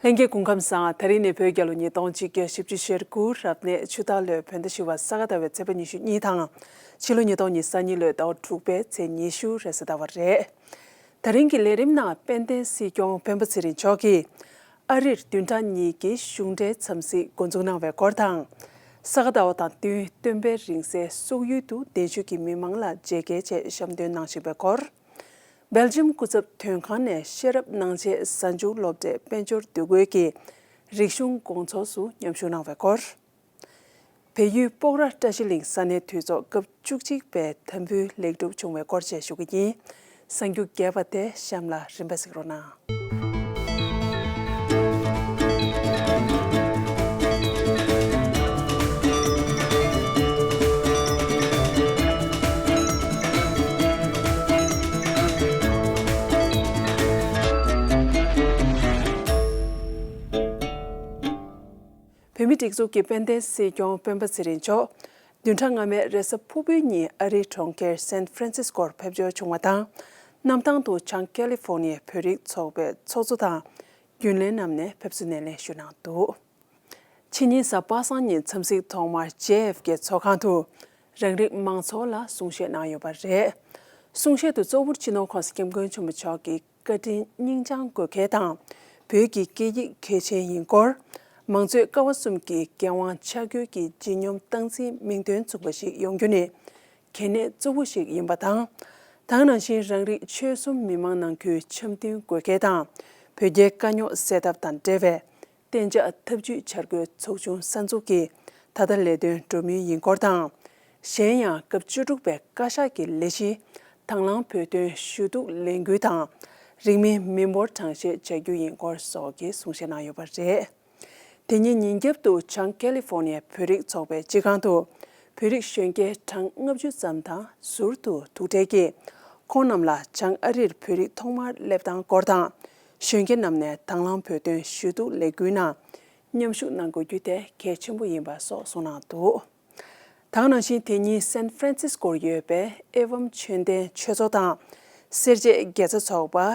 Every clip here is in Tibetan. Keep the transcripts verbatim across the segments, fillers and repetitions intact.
ལྷན་རྒྱས་སྐུ་ཁམས་བཟང་། ད་རིང་ནི་བོད་རྒྱལ་ལོ་ཉིས་སྟོང་གཅིག་བརྒྱ་བཞི་བཅུ་ཞེ་དགུ་རབ་གནས་ཆུ་སྟག་ལོའི་བོད་ཟླ་བཞི་པ་ས་ག་ཟླ་བའི་ཚེས་པ་ཉི་ཤུ་གཉིས་དང་། ཕྱི་ལོ་ཉིས་སྟོང་ཉི་ཤུ་རྩ་གཉིས་ལོའི་ཟླ་བ་དྲུག་པའི་ཚེས་ཉི་ཤུ་རེས་གཟའ་ཟླ་བ་རེད། ད་རིང་གི་ལས་རིམ་ནང་དཔལ་ལྡན་སྲིད་སྐྱོང་སྤེན་པ་ཚེ་རིང་མཆོག་གིས་ཨ་རིར་བདུན་ཕྲག་གཉིས་ཀྱི་གཞུང་འབྲེལ་འཚམས་གཟིགས་འགོ་འཛུགས་གནང་བའི་སྐོར་དང་། ས་ག་ཟླ་བ་དང་བསྟུན་སྟོན་པའི་རིང་བསྲེལ་སོག་ཡུལ་དུ་གདན་ཞུས་ཀྱིས་མི་མང་ལ་མཇལ་ཁའི་ཆེད་བཤམས་སྟོན་གནང་བཞིན་པའི་སྐོར། སྦེལ་ཇམ་སྐུ་ཚབ་དོན་ཁང་ནས་ཤེས་རབ་སྣང་བྱེད་གཟའ་མཇུག་སློབ་གྲྭའི་དཔལ་འབྱོར་འདུ་འགོད་ཀྱི་རིག་གཞུང་དགོང་ཚོགས་སུ་མཉམ་ཞུགས་གནང་བའི་སྐོར། བལ་ཡུལ་སྤོག་ར་བཀྲ་ཤིས་གླིང་ས་གནས་དུས་ཚོགས་སྐབས་བཅུ་གཅིག་པའི་དམ་འབུལ་ལེགས་གྲུབ་བྱུང་བའི་སྐོར་བཅས་ཞུ་གི་ཡིན། གསར་འགྱུར་རྒྱས་པ་དེ་གཤམ་ལ་རིམ་པས་གཟིགས་རོགས་གནང་། བོད་མིའི་སྒྲིག་འཛུགས་ཀྱི་དཔལ་ལྡན་སྲིད་སྐྱོང་སྤེན་པ་ཚེ་རིང་མཆོག་བདུན་ཕྲག་སྔ་མའི་རེས་གཟའ་ཕུར་བུའི་ཉིན་ཨ་རིའི་གྲོང་ཁྱེར་སན་ཧྥ་རན་སིས་ཀོར་ཕེབས་འབྱོར་བྱུང་བ་དང་། གནམ་ཐང་དུ་བྱང་ཀ་ལི་ཧྥོར་ནི་ཡའི་བོད་རིགས་ཚོགས་པའི་ཚོགས་གཙོ་དང་རྒྱུན་ལས་རྣམས་ནས་ཕེབས་བསུ་སྣེ་ལེན་ཞུས་གནང་འདུག་ཕྱི་ཉིན་གཟའ་པ་སངས་ཉིན་འཚམས་གཟིགས་ཐོག་མར་ཇེ་ཨེཕ་ཀེ་ཚོགས་ཁང་དུ་རང་རིགས་མང་ཚོགས་ལ་གསུང་བཤད་གནང་ཡོད་པ་རེད། གསུང་བཤད་དུ་གཙོ་བོར་སྤྱི་ནོར་༸གོང་ས་༸སྐྱབས་མགོན་ཆེན་པོ་མཆོག་གི་བཀའ་དྲིན་སྙིང་བཅངས་དགོས་གལ་དང་། བོད་ཀྱི་སྐད་ཡིག་གལ་ཆེན་ཡིན་སྐོར། མང་གཙོའི་ཀ་བ་གསུམ་གྱི་འགན་དབང་ཆ་བགོས་ཀྱིས་ལྗིད་སྙོམས་སྟངས་འཛིན་མིང་དོན་མཚུངས་པ་ཞིག་ཡོང་རྒྱུ་ནི་གལ་གནད་གཙོ་བོ་ཞིག་ཡིན་པ་དང་། ད་ག་ནང་བཞིན་རང་རིགས་ཆོལ་གསུམ་མི་མང་ནང་ཁུལ་འཆམ་མཐུན་དགོས་གལ་དང་། བོད་རྒྱའི་དཀའ་རྙོག་སེལ་ཐབས་དང་འབྲེལ་བའི་གཏན་འཇགས་ཐབས་ཇུས་འཆར་འགོད་ཚོགས་ཆུང་གསར་འཛུགས་ཀྱི་ད་ལྟ་ལས་དོན་འགྲོ་མུས་ཡིན་སྐོར་དང་། གཞན་ཡང་སྐབས་བཅུ་དྲུག་པའི་བཀའ་ཤག་གི་ལས་གཞི་དང་བླངས་བོད་དོན་ཞུ་གཏུག་ལས་འགུལ་དང་། རིང་མིན་མི་འབོར་གྲངས་བཤེར་བྱ་རྒྱུ་ཡིན་སྐོར་སོགས་ཀྱི་གསུང་བཤད་གནང་ཡོད་པ་རེད། དེ་ཉིན་ཉིན་རྒྱབ་ཏུ་བྱང་ཀ་ལི་ཧྥོར་ནི་ཡའི་བོད་རིགས་ཚོགས་པའི་སྤྱི་ཁང་དུ་བོད་རིགས་གཞོན་སྐྱེས་གྲངས་ལྔ་བཅུ་ཙམ་དང་ཟུར་དུ་ཐུག་འཕྲད་ཀྱིས་ཁོང་རྣམས་ལ་བྱང་ཨ་རིར་བོད་རིགས་ཐོག་མར་སླེབས་སྟངས་སྐོར་དང་། གཞོན་སྐྱེས་རྣམས་ནས་དང་བླངས་བོད་དོན་ཞུ་གཏུག་ལས་འགུལ་ནང་མཉམ་ཞུགས་གནང་དགོས་རྒྱུ་དེ་གལ་ཆེན་པོ་ཡིན་པ་སོགས་གསུངས་གནང་འདུག་ད་ག་ནང་བཞིན་དེ་ཉིན་སན་ཧྥ་རན་སིས་ཀོར་ཡོད་པའི་ཨེ་ཝམ་ཆོས་ལྡན་ཆོས་ཚོགས་དང་། སེར་བྱེས་དགེ་རྩ་ཚོགས་པ།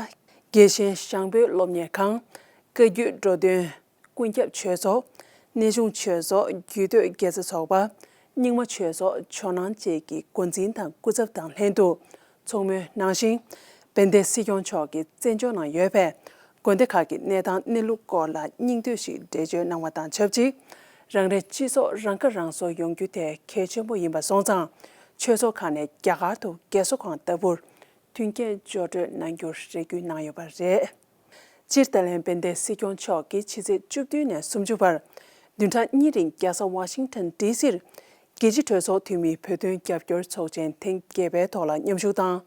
རྒྱལ་ཞེན་ཞང་བོད་སློབ་གཉེར་ཁང་། བཀའ་བརྒྱུད་འགྲོ་དོན་ཀུན་ཁྱབ་ཆོས་ཚོགས། གནས་ཆུང་ཆོས་ཚོགས། རྒྱུད་སྟོད་དགེ་རྩ་ཚོགས་པ། རྙིང་མ་ཆོས་ཚོགས། ཇོ་ནང་བཅས་ཀྱི་འགོ་འཛིན་དང་སྐུ་ཚབ་དང་ལྷན་དུ། ཚོགས་མོལ་གནང་ཞིང་། དཔལ་ལྡན་སྲིད་སྐྱོང་མཆོག་གིས་བཙན་བྱོལ་ནང་ཡོད་པའི་དགོན་སྡེ་ཁག་གི་གནས་སྟངས་གནས་ལུགས་སྐོར་ལ་སྙིང་བསྡུས་ཤིག་འགྲེལ་བརྗོད་གནང་བ་དང་ཆབས་ཅིག་རང་རེའི་སྤྱི་ཚོགས་རང་ཁ་རང་གསོ་ཡོང་རྒྱུ་དེ་གལ་ཆེན་པོ་ཡིན་པ་སོང་ཙང་། ཆོས་ཚོགས་ཁག་ནས་རྒྱ་གར་དུ་རྒས་གསོ་ཁང་ལྟ་བུར་མཐུན་རྐྱེན་སྦྱོར་སྤྲོད་གནང་རྒྱུར་རེ་སྐུལ་གནང་ཡོད་པ་རེད། སྤྱིར་ད་ལན་དཔལ་ལྡན་སྲིད་སྐྱོང་མཆོག་གིས་ཕྱི་ཚེས་བཅུ་བདུན་ནས་སུམ་ཅུ་བར་བདུན་ཕྲག་གཉིས་རིང་རྒྱལ་ས་ཝ་ཤིང་ཊོན་ཌི་སིར་རྒྱལ་སྤྱིའི་གྲོས་ཚོགས་འཐུས་མིའི་བོད་དོན་རྒྱབ་སྐྱོར་ཚོགས་ཆེན་ཐེངས་བརྒྱད་པའི་ཐོག་ལ་མཉམ་ཞུགས་དང་།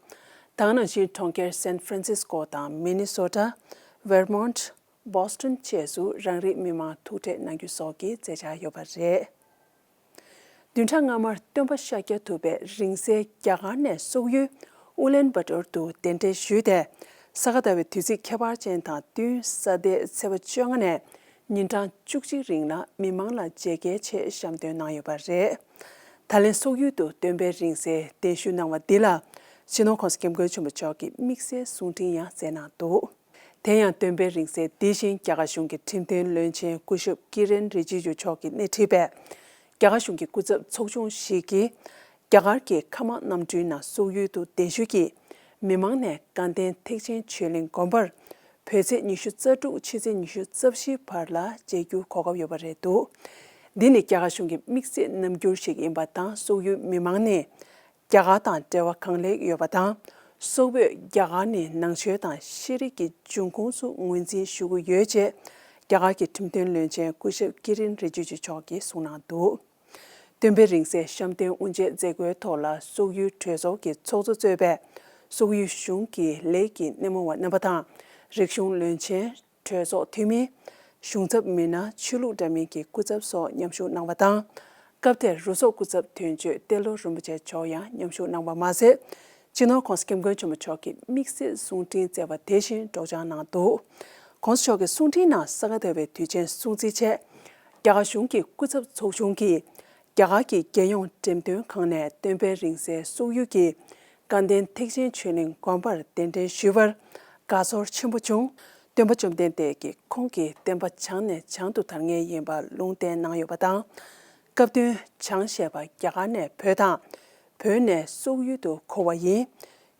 དེ་ག་ནང་བཞིན་གྲོང་ཁྱེར་སན་ཧྥ་རན་སིས་ཀོ་དང་མི་ནི་སོ་ཊ། ཝེར་མོན་ཊ། བྷོ་སི་ཊོན་བཅས་སུ་རང་རིགས་མི་མང་ཐུག་འཕྲད་གནང་རྒྱུ་སོགས་ཀྱི་མཛད་འཆར་ཡོད་པ་རེད། བདུན་ཕྲག་སྔ་མར་སྟོན་པ་ཤཱཀྱ་ཐུབ་པས་རིང་བསྲེལ་རྒྱ་གར་ནས་སོག་ཡུལ་ཨུ་ལན་བ་ཏོར་དུ་གདན་འདྲེན་ཞུས་ཏེ། ས་ག་ཟླ་བའི་དུས་ཚིགས་ཁྱད་པར་ཅན་དང་བསྟུན་ས་ཟླའི་ཚེས་པ་བཅོ་ལྔ་ནས་ཉིན་གྲངས་བཅུ་གཅིག་རིང་ལ་མི་མང་ལ་མཇལ་ཁའི་ཆེད་བཤམས་སྟོན་གནང་ཡོད་པ་རེད། ད་ལན་སོག་ཡུལ་དུ་སྟོན་པའི་རིང་བསྲེལ་གདན་ཞུ་གནང་བ་འདི་ལ་སྤྱི་ནོར་༸གོང་ས་༸སྐྱབས་མགོན་ཆེན་པོ་མཆོག་གིས་དམིགས་བསལ་གསུང་འཕྲིན་ཡང་བསྩལ་གནང་འདུག་དེ་ཡང་སྟོན་པའི་རིང་བསྲེལ་འདི་བཞིན་རྒྱ་གར་གཞུང་གི་ཁྲིམས་དོན་བློན་ཆེན་སྐུ་ཞབས་ཀི་རེན་རི་ཇི་ཇུ་མཆོག་གིས་སྣེ་ཁྲིད་པའི་རྒྱ་གར་གཞུང་གི་སྐུ་ཚབ་ཚོགས་ཆུང་ཞིག་གིས་རྒྱ་གར་གྱི་མཁའ་དམག་གནམ་གྲུའི་ནང་སོག་ཡུལ་དུ་གདན་ཞུ་གྱིས་མི་མང་ནས་དགའ་ལྡན་ཐེག་ཆེན་ཆོས་གླིང་དགོན་པར་བོད་ཚེས་ཉི་ཤུ་རྩ་དྲུག་ཕྱི་ཚེས་ཉི་ཤུ་རྩ་བཞི་བར་ལ་མཇལ་རྒྱུ་གོ་སྐབས་ཡོད་པ་རེད་འདུག་འདི་ནི་རྒྱ་གར་གཞུང་གི་དམིགས་བསལ་རྣམ་འགྱུར་ཞིག་ཡིན་པ་དང་། སོག་ཡུལ་མི་མང་ནི་རྒྱ་གར་དང་འབྲེལ་བ་གང་ལེགས་ཡོད་པ་དང་། སོག་བོད་རྒྱ་གར་ནི་ནང་ཆོས་དང་ཤེས་རིག་གི་འབྱུང་ཁུངས་སུ་ངོས་འཛིན་ཞུ་གི་ཡོད་ཅེས་རྒྱ་གར་གྱི་ཁྲིམས་དོན་བློན་ཆེན་སྐུ་ཞབས་ཀི་རིན་རི་ཇི་ཇུ་མཆོག་གིས་གསུངས་གནང་འདུག་སྟོན་པའི་རིང་བསྲེལ་བཤམས་སྟོན་དབུ་འབྱེད་མཛད་སྒོའི་ཐོག་ལ་སོག་ཡུལ་གྲོས་ཚོགས་ཀྱི་ཚོགས་གཙོ་གཙོས་པའི་སོག་ཡུལ་གཞུང་གི་ལས་ཀྱི་སྣེ་མོ་བ་རྣམ་པ་དང་། རིག་གཞུང་བློན་ཆེན། གྲོས་ཚོགས་འཐུས་མི། གཞུང་ཚབ་མི་སྣ། ཆོས་ལུགས་འདྲ་མིན་གྱི་སྐུ་ཚབ་སོགས་མཉམ་ཞུགས་གནང་བ་དང་། སྐབས་དེར་རུ་ཚོགས་སྐུ་ཚབ་དོན་གཅོད་ཏེ་ལོ་རིན་པོ་ཆེ་མཆོག་ཡང་མཉམ་ཞུགས་གནང་བ་མ་ཟད། སྤྱི་ནོར་༸གོང་ས་༸སྐྱབས་མགོན་ཆེན་པོ་མཆོག་གིས་དམིགས་བསལ་གསུང་འཕྲིན་བསྩལ་བ་དེ་བཞིན་སྒྲོག་སྦྱང་གནང་འདུག ༸གོང་ས་མཆོག་གི་གསུང་འཕྲིན་ནང་ས་ག་ཟླ་བའི་དུས་ཆེན་སྲུང་བརྩིའི་ཆེད། རྒྱ་གར་གཞུང་གི་སྐུ་ཚབ་ཚོགས་ཆུང་གིས་རྒྱ་གར་གྱི་རྒྱལ་ཡོངས་འགྲེམས་སྟོན་ཁང་ནས་སྟོན་པའི་རིང་བསྲེལ་སོག་ཡུལ་གྱི་དགའ་ལྡན་ཐེག་ཆེན་ཆོས་གླིང་དགོན་པར་གདན་འདྲེན་ཞུས་པར་དགའ་ཚོར་ཆེན་པོ་བྱུང་། སྟོན་པ་བཅོམ་ལྡན་འདས་ཀྱིས་ཁོང་གི་བསྟན་པ་བྱང་ནས་བྱང་དུ་དར་མཁན་ཡིན་པར་ལུང་བསྟན་གནང་ཡོད་པ་དང་། སྐབས་དོན་བྱང་ཞེས་པ་རྒྱ་གར་ནས་བོད་དང་། བོད་ནས་སོག་ཡུལ་དུ་འཁོར་བ་ཡིན།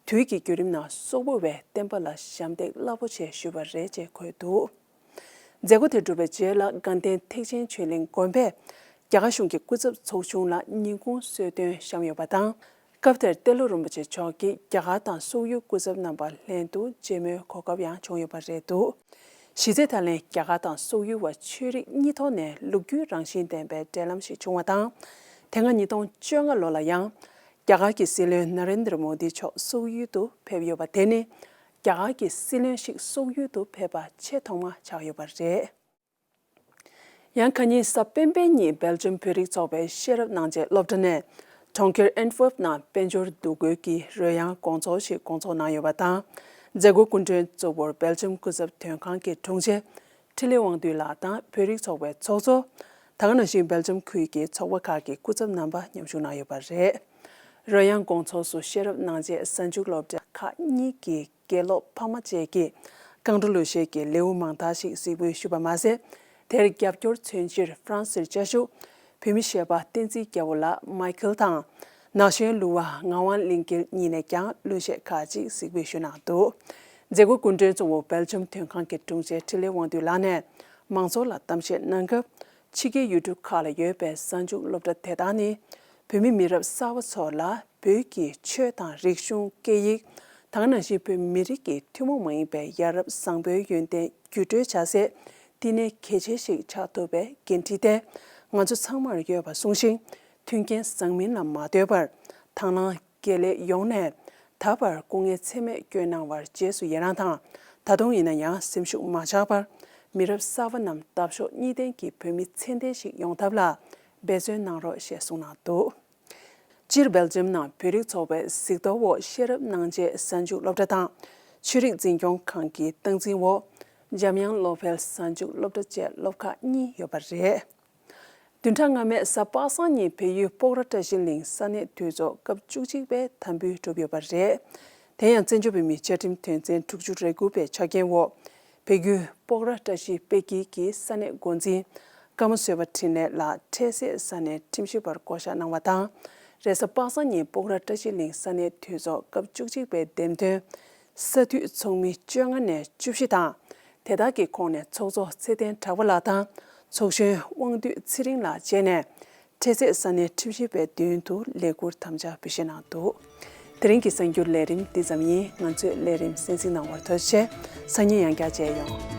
དུས་ཀྱི་བརྒྱུད་རིམ་ནང་སོག་པོ་བས་བསྟན་པ་ལ་ཞབས་འདེགས་རླབས་པོ་ཆེ་ཞུས་པ་རེད་ཅེས་འཁོད་འདུག་མཛད་སྒོ་དེ་གྲུབ་པའི་རྗེས་ལ་དགའ་ལྡན་ཐེག་ཆེན་ཆོས་གླིང་དགོན་པས་རྒྱ་གར་གཞུང་གི་སྐུ་ཚབ་ཚོགས་ཆུང་ལ་ཉིན་གུང་གསོལ་སྟོན་བཤམས་ཡོད་པ་དང་། སྐབས་དེར་ཏེ་ལོ་རིན་པོ་ཆེ་མཆོག་གིས་རྒྱ་གར་དང་སོག་ཡུལ་སྐུ་ཚབ་རྣམ་པ་ལྷན་དུ་མཇལ་མོལ་གོ་སྐབས་ཡང་བྱུང་ཡོད་པ་རེད་འདུག་གཞི་རྩའི་ཐད་ལ་རྒྱ་གར་དང་སོག་ཡུལ་བར་ཆོས་རིག་གཉིས་ཐོག་ནས་ལོ་རྒྱུས་རང་བཞིན་ལྡན་པའི་འབྲེལ་ལམ་ཞིག་བྱུང་བ་དང་། དེ་སྔ་ཉིས་སྟོང་བཅོ་ལྔ་ལོ་ལ་ཡང་། རྒྱ་གར་གྱི་སྲིད་བློན་ན་རེན་དྲ་མོ་དི་མཆོག་སོག་ཡུལ་དུ་ཕེབས་ཡོད་པ་དེ་ནི། རྒྱ་གར་གྱི་སྲིད་བློན་ཞིག་སོག་ཡུལ་དུ་ཕེབས་པ་ཆེས་ཐོག་མ་ཆགས་ཡོད་པ་རེད། ཡང་ཁ་ཉིན་གཟའ་སྤེན་པའི་ཉིན་སྦེལ་ཇམ་བོད་རིགས་ཚོགས་པའི་ཤེས་རབ་སྣང་བྱེད་སློབ་གྲྭ་ནས་གྲོང་ཁྱེར་ཨན་ཊ་ཝེར་ཕ་ནང་དཔལ་འབྱོར་འདུ་འགོད་ཀྱི་རོལ་དབྱངས་དགོང་ཚོགས་ཤིག་སྐོང་ཚོགས་གནང་ཡོད་པ་དང་། མཛད་སྒོའི་སྐུ་མགྲོན་གཙོ་བོར་སྦེལ་ཇམ་སྐུ་ཚབ་དོན་ཁང་གི་དྲུང་ཆེ་འཕྲིན་ལས་དབང་འདུས་ལགས་དང་བོད་རིགས་ཚོགས་པའི་ཚོགས་གཙོ། ད་ག་ནང་བཞིན་སྦེལ་ཇམ་ཁུལ་གྱི་ཚོགས་པ་ཁག་གི་སྐུ་ཚབ་རྣམ་པ་མཉམ་ཞུགས་གནང་ཡོད་པ་རེད། རོལ་དབྱངས་དགོང་ཚོགས་སུ་ཤེས་རབ་སྣང་བྱེད་གཟའ་མཇུག་སློབ་གྲྭ་ཁག་གཉིས་ཀྱི་དགེ་སློབ་ཕ་མ་བཅས་ཀྱིས་རྐང་བྲོ་ལུས་གཤེགས་ཀྱི་ལེའུ་མང་དག་ཞིག་གཟིགས་འབུལ་ཞུས་པ་མ་ཟད། དེར་རྒྱབ་སྐྱོར་མཚོན་ཕྱིར་ཧྥ་རན་སིར་བཅའ་བཞུགས་བོད་མི་གཞས་པ་བསྟན་འཛིན་རྒྱལ་པོ་ལགས་མའི་ཁེལ་དང་། ན་གཞོན་གླུ་བ་ངག་དབང་གླིང་སྐྱིད་གཉིས་ནས་ཀྱང་གླུ་གཞས་ཁག་ཅིག་གཟིགས་འབུལ་ཞུས་གནང་འདུག་མཛད་སྒོའི་སྐུ་མགྲོན་གཙོ་བོ་སྦེལ་ཇམ་དོན་ཁང་གི་དྲུང་ཆེ་འཕྲིན་ལས་དབང་འདུས་ལགས་ནས་མང་ཚོགས་ལ་གཏམ་བཤད་གནང་སྐབས། ཕྱི་རྒྱལ་ཡུལ་གྲུ་ཁག་ལ་ཡོད་པའི་གཟའ་མཇུག་སློབ་གྲྭ་དེ་དག་ནི། བོད་མི་མི་རབས་གསར་པ་ཚོ་ལ་བོད་ཀྱི་ཆོས་དང་རིག་གཞུང་། སྐད་ཡིག་ད་ག་ནང་བཞིན་བོད་མི་རིགས་ཀྱི་ཐུན་མོང་མ་ཡིན་པའི་ཡ་རབས་བཟང་པོའི་ཡོན་ཏན་བརྒྱུད་སྤྲོད་བྱ་སའི་བསྟི་གནས་གལ་ཆེ་ཞིག་ཆགས་ཐུབ་པའི་འགན་འཁྲི་དེ། ང་ཚོ་ཚང་མར་ཡོད་པ་གསུངས་ཤིང་། མཐུན་རྐྱེན་བཟང་མིན་ལ་མ་ལྟོས་པར། དང་བླངས་དགེ་ལས་ཡོངས་ནས་ད་བར་སྐུ་ངལ་ཚད་མེད་བསྐྱོན་གནང་བར་རྗེས་སུ་ཡི་རང་དང་། ད་དུང་ཡིན་ན་ཡང་སེམས་ཤུགས་མ་ཆག་པར། མི་རབས་གསར་པ་རྣམས་འདབ་གཤོག་གཉིས་ལྡན་གྱི་བོད་མི་ཚད་ལྡན་ཞིག་ཡོང་ཐབས་ལ་འབད་བརྩོན་གནང་རོགས་ཞེས་གསུངས་གནང་འདུག་སྤྱིར་སྦེལ་ཇམ་ནང་བོད་རིགས་ཚོགས་པའི་གཟིགས་རྟོག་འོག་ཤེས་རབ་སྣང་བྱེད་གཟའ་མཇུག་སློབ་གྲྭ་དང་། ཆོས་རིག་འཛིན་སྐྱོང་ཁང་གི་སྟངས་འཛིན་འོག་འཇམ་དབྱངས་བློ་འཕེལ་གཟའ་མཇུག་སློབ་གྲྭ་བཅས་སློབ་ཁག་གཉིས་ཡོད་པ་རེད། བདུན་ཕྲག་སྔ་མའི་གཟའ་པ་སངས་ཉིན་བལ་ཡུལ་སྤོག་ར་བཀྲ་ཤིས་གླིང་ས་གནས་འཐུས་ཚོགས་སྐབས་བཅུ་གཅིག་པའི་དམ་འབུལ་གྲུབ་ཡོད་པ་རེད། དེ་ཡང་བཙན་བྱོལ་བོད་མིའི་བཅའ་ཁྲིམས་དོན་ཚན་དྲུག་ཅུ་རེ་དགུ་པའི་ཆ་རྐྱེན་འོག་བལ་ཡུལ་སྤོག་ར་བཀྲ་ཤིས་དཔེ་སྐྱིད་ཀྱི་ས་གནས་འགོ་འཛིན་ཀརྨ་བཟོད་པ་འཕྲིན་ལས་ལགས་འཕྲལ་སེལ་ས་གནས་ཁྲིམས་ཞིབ་པར་བསྐོ་གཞག་གནང་བ་དང་། རེས་གཟའ་པ་སངས་ཉིན་སྤོག་ར་བཀྲ་ཤིས་གླིང་ས་གནས་འཐུས་ཚོགས་སྐབས་བཅུ་གཅིག་པའི་འདེམས་ཐོན་ས་འཐུས་ཚོགས་མི་བཅོ་ལྔ་ནས་བཅུ་བཞི་དང་། དེ་དག་གི་ཁོངས་ནས་ཚོགས་གཙོ་ཚེ་བརྟན་གྲགས་པ་ལགས་དང་ཚོགས་གཞོན་དབང་འདུས་ཚེ་རིང་ལགས་བཅས་ནས་འཕྲལ་སེལ་ས་གནས་ཁྲིམས་ཞིབ་པའི་མདུན་དུ་ལས་འཁུར་དམ་བཅའ་འབུལ་བཞེས་གནང་འདུག་དེ་རིང་གི་གསར་འགྱུར་ལས་རིམ་འདི་ཙམ་ཡིན། ང་ཚོའི་ལས་རིམ་གསན་གཟིགས་གནང་བར་ཐུགས་རྗེ་ཆེ། སང་ཉིན་ཡང་བསྐྱར་མཇལ་ཡོང་།